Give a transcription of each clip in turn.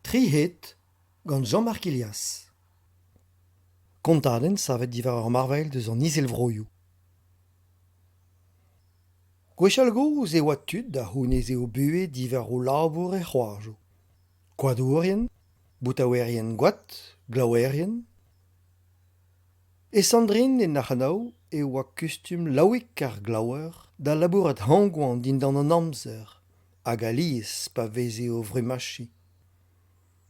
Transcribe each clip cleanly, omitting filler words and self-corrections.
Tri hed gant Jean-Marc Ilias. Kontadenn savet diwar ur marvailh deus an Izelvroioù. Gwechall-gozh e oa tud a c'houneze o buhez diwar o labour er c'hoajoù. Koadourien, boutaouerien goad, glaouerien. E Sandrin en Arc'hanaou e oa kustum Laouig ar Glaouer da labourat hañv-goañv dindan an amzer hag alies pa veze o vrumachiñ.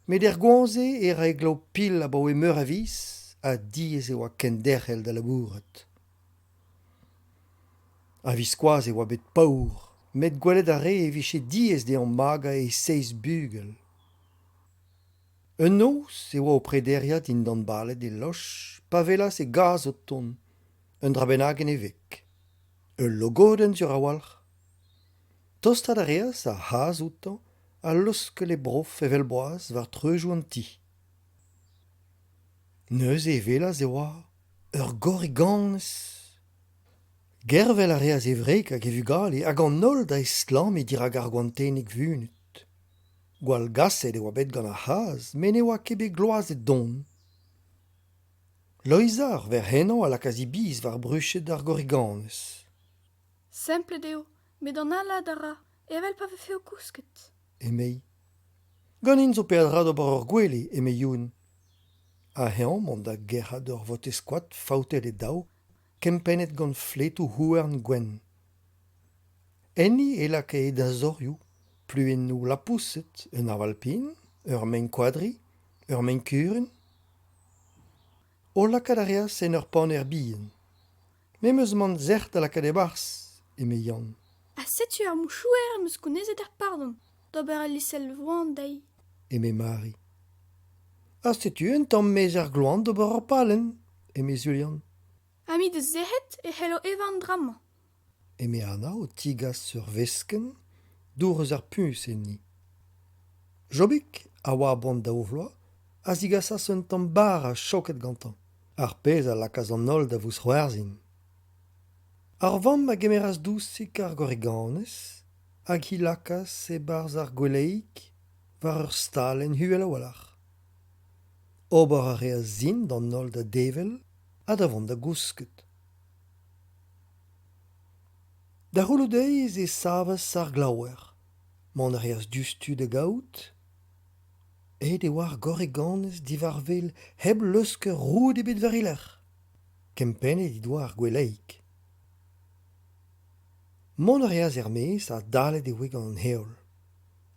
Met er goañv-se e rae glav-pil abaoe meur a viz ha diaes e oa kenderc'hel da labourat. A-viskoazh e oa bet paour met gwelet a rae e vije diaes dezhañ magañ e seizh bugel. Un noz e oa o prederiañ dindan baled e loch pa welas e gazh o tont, un dra bennak en e veg. Ul logodenn sur a-walc'h. Tostaat a reas ar c'hazh outañ ha leuskel e brof evel boaz war treuzoù an ti. Neuze e welas e oa ur gorriganez. Gervel a reas e wreg hag e vugale hag an holl da estlammiñ dirak ar goantennig vunut. Gwallgaset e oa bet gant ar c'hazh met ne oa ket bet gloazet don. Loeiza, ar verc'h henañ, a lakaas he biz war bruched ar gorriganez. Semplet eo, met analat a ra, evel pa vefe o kousket. Emei. Ganin zo peadra d'ober ur gwele, eme Youn. Ha eñ mont da gerc'hat ur votez-koad faoutet e daou, kempennet gant fletoù houarn gwenn. Enni e lakae eñzorioù, pluennoù lapoused, un aval-pin, ur maen-koadri, ur maen-kurun. O lakaat a reas en ur paner bihan. Me 'm eus man sec'h da lakaat e-barzh, eme Yann. Ha setu ar mouchouer am eus gounezet er pardon d'ober al lisel voan dezhi. Eme Mari. Ha setu un tamm mezher gloan d'ober ur pallenn, eme Zulian. Ha me deus sec'hed e c'hello evañ an dra-mañ. Eme Anna o tigas ur veskenn dour eus ar puñs enni. Jobig, a oa a-boan daou vloaz, a zigasas un tamm bara chaoket gantañ. Ar pezh a lakaas an holl da vousc'hoarzhin. Ar vamm a gemeras dousik ar gorriganez hag he lakaas e-barzh ar gweleig war ur stalenn uhel a-walc'h. Ober a reas sin d'an holl da devel ha da vont da gousket. Da c'houloù-deiz e savas ar glaouer. Mont a reas diouzhtu da gaout Aet e oa ar gorriganez diwar-wel hep leuskel roud ebet war he lerc'h. Kempennet he doa ar gweleig. Mont a reas er-maez ha dallet e voe gant an heol.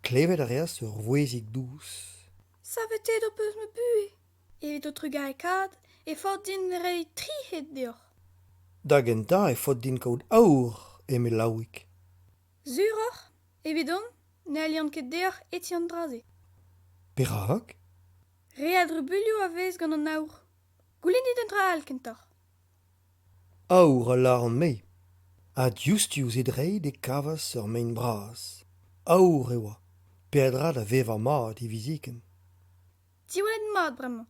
Klevet a reas ur vouezhig dous. Saveteet ho peus ma buhez. Evit ho trugarekaat e faot din reiñ tri hed deoc'h. Da gentañ e faot din kaout aour, eme Laouig. Sur oc'h? Evidon ne alian ket deoc'h hetiñ an dra-se. Perak? Re a drubuilhoù a vez gant an aour. Goulennit un dra all kentoc'h. Aour a lâran-me. Ha diouzhtu ouzh e dreid e kavas ur maen bras. Aour e oa, peadra da vevañ mat hiviziken. Diwallit mat bremañ.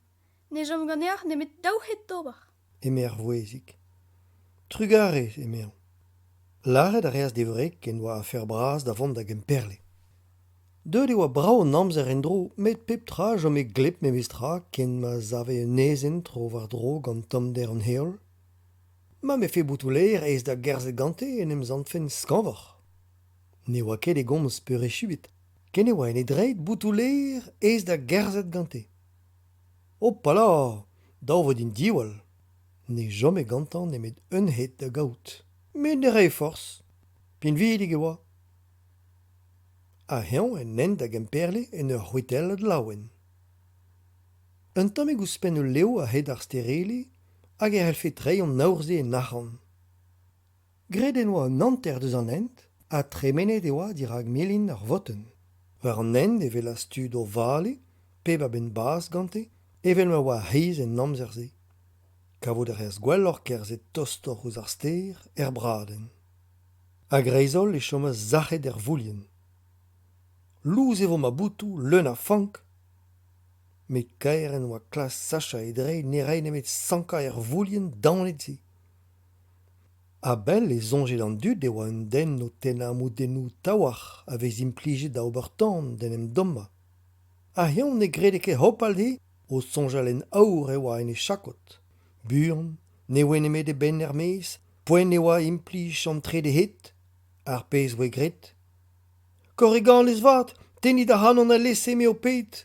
Ne chom ganeoc'h nemet daou hed d'ober. Eme ar vouezhig. Trugarez, emezañ. Lâret a reas d'e wreg en doa afer bras da vont da Gemperle. Deuet e oa brav an amzer en-dro met pep tra a chome gleb memestra ken ma save un aezhenn tro-war-dro gant tommder an heol. Ma 'mefe botoù-lêr aes da gerzhet gante en em santfen skañvoc'h. Ne oa ket e gomz peurechuet ken e oa en e dreid botoù-lêr aes da gerzhet gante. Hopala ! Dav vo din diwall. Ne chome gantañ nemet un hed da gaout. Met ne rae forzh. Pinvidik e oa. Ha eñ en hent da Gemperle en ur c'hwitellat laouen. Un tammig ouzhpenn ul lev a-hed ar stêr-Ele hag e c'hellfe treiñ an aour-se en arc'hant. Graet en oa un hanter deus an hent ha tremenet e oa dirak milin ar votenn. War an hent e welas tud o vale, pep a benn-bazh gante, evel ma oa ar c'hiz en amzer-se. Kavout a reas gwelloc'h kerzhet tostoc'h ouzh ar stêr er bradenn. A-greiz-holl e chomas sac'het er voulienn. Lous e vo ma botoù leun a fank. Met kaer en doa klask sachañ e dreid ne rae nemet sankañ er voulienn daonet-se. A-bell e soñje d'an dud e oa un den o tennañ moudennoù taouarc'h a vez implijet da ober tan d'en em dommañ. Ha eñ ne grede ket hopal dezhi o soñjal en aour e oa en e chakod. Buan, ne voe nemet e benn er-maez, poent e oa implij an trede hed, ar pezh 'voe graet. Korriganez vat, tennit ac'hanon alese me ho ped !